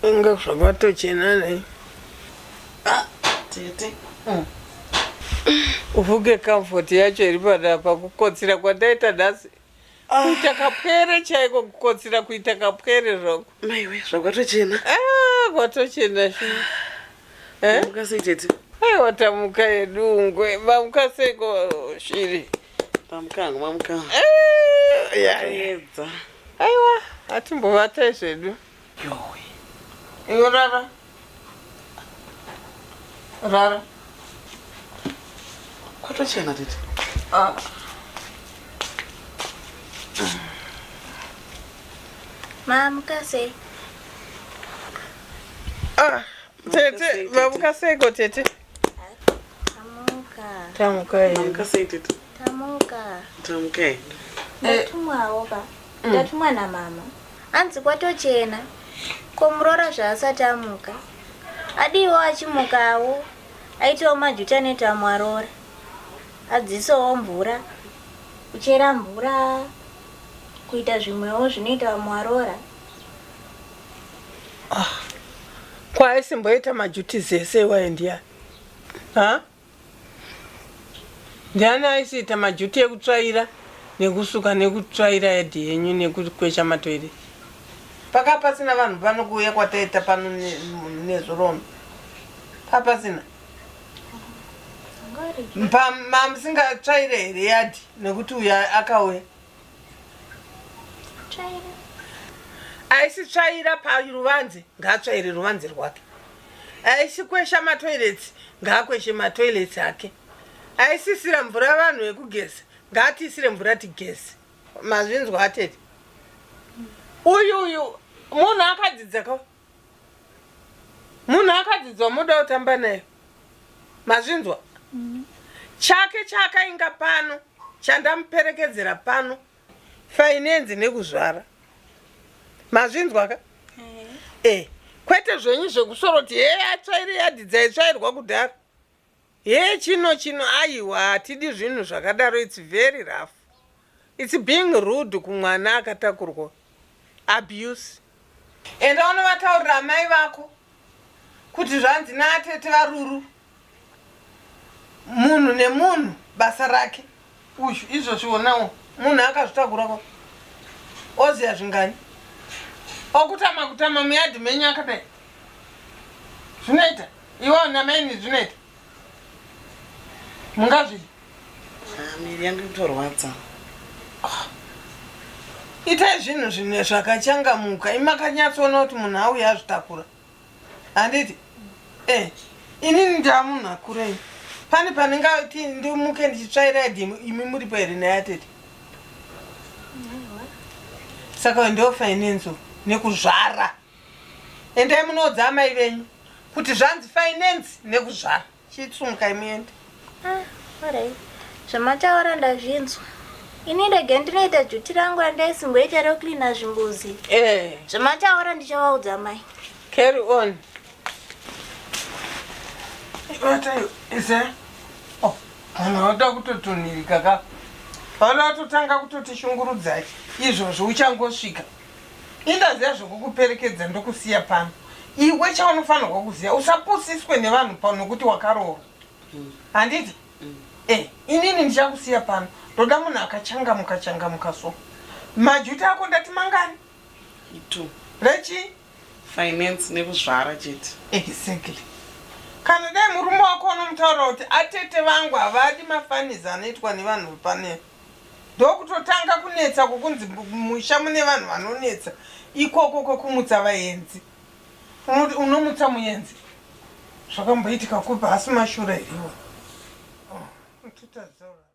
Inga zvakatochena nei. Ah, tete. Ufunge comfort yacho iri panapa kukotsira kwandaita nhasi. Ah. Kuita kapwere chaiko kukotsira kuita kapwere zvako. Maiwe, zvakwatochena. Ah, kwatochena shu. Eh? Mamuka sei tete? Aiwa tamuka yedu ungwe. Mamuka seiko shiri? Tamuka hangu, mamuka. Eh, ya, ya. Toedza. Aiwa, hatimbovatai zvedu. Yowe. Iwe rara. Rara. Kwatochena tete. Ah. Mamuka sei? Ah, tete, mamuka seiko tete? Tamuka. Tamuka yedu. Mamuka sei tete? Tamuka. Tamuka hedu. Ndatumwawo ka. Ndatumwa namama. Hanzi kwatochena. Ko muroora zvaasati amuka. Adiwo achimukawo. Aitawo majuta netamu aroora. Adzisawo mvura. Kuchera mvura. Kuita zvimwewo zvinoita vamwe varoora. Kwaaisimboita majutis ese iwayo ndiyani? Ha? Ndiani aisiita majuti ekutsvaira nekusuka nekutsvaira yadhi yenyu nekukwesha matoilet? Paka pasina vanhu pano kuuya kwataita pano nezuro papasina. Mamusingatsvaire here yadhi nekuti uya akauya? Tsvaira. Aisitsvaira paruvanze ngaatsvaire ruvanze rwake. Aisikwesha matoilets ngaakweshe matoilets ake. Aisisira mvura vanhu yekugeza ngaatiisire mvura tigeze. Mazvinzwa atete? Uyu uyu munhu akadzidza ka munhu akadzidza muda kutamba naye. Mazvinzwa? Chake chaakainga pano chandamuperekedzera pano finance nekuzvara. Mazvinzwa ka? Eh, kwete zvenyu zvekusoroti hee atsvaire yadhi dzaitsvairwa kudhara. Hee chino chino aiwa hatidi zvinhu zvakadaro it's very rough. It's being rude kumwana akatakurwa. Abuse. Enda unovataurira amai vako kuti zvanzi naatete varuru munhu nemunhu basa rake. Uyu izvozvi onawo munhu akazvitakura ko oziya zvingani okutama kutama muyadhi menyu akadai zvinoita iwe namaini zvinoita mungazvidi. Ah, miri yangu ikutorwadza. Itai zvinhu zvine zvakachangamuka imakanyatsoona kuti munhu auya azvitakura handiti eh inini ndamunhu akurei pane paningati ndimuke ndichitsvaira yadhi imi muripo here naye atete saka ndo finance nekuzvara endai munoudza amai venyu kuti zvanzi finance nekuzvara Chitsumukai muende. Ah, alright. Zvamataura ndazvinzwa. Ini rega ndinoita duty rangu randaisimboita rekucleana zvimbuzi. Eh. Zvamataura ndichavaudza mai. Carry on. Bata ise. Oh, vanhu vanoda kutotunhirika ka. Vanoda kutotanga kutotishungurudzai izvozvo uchangosvika. Indaziva zvekukuperekedza ndokusiya pano. Iwe chaunofanirwa kuziva usapusiswe nevanhu pano nokuti wakaroorwa. Handiti? Eh, inini ndichakusiya pano. Ndoda munhu akachangamuka changamuka so. Majuti ako ndati mangani? Two. Rechi? Finance nekuzvara chete. Exactly. Kana dai murume wako unomutaurira kuti atete vangu havadi mafanizi anoitwa nevanhu pane ndokutotanga kunetsa kwokunzi musha mune vanhu vanonetsa ikoko kwekumutsa vaenzi unomutsa muenzi zvakamboitika kupi asi mashura here iwe oh,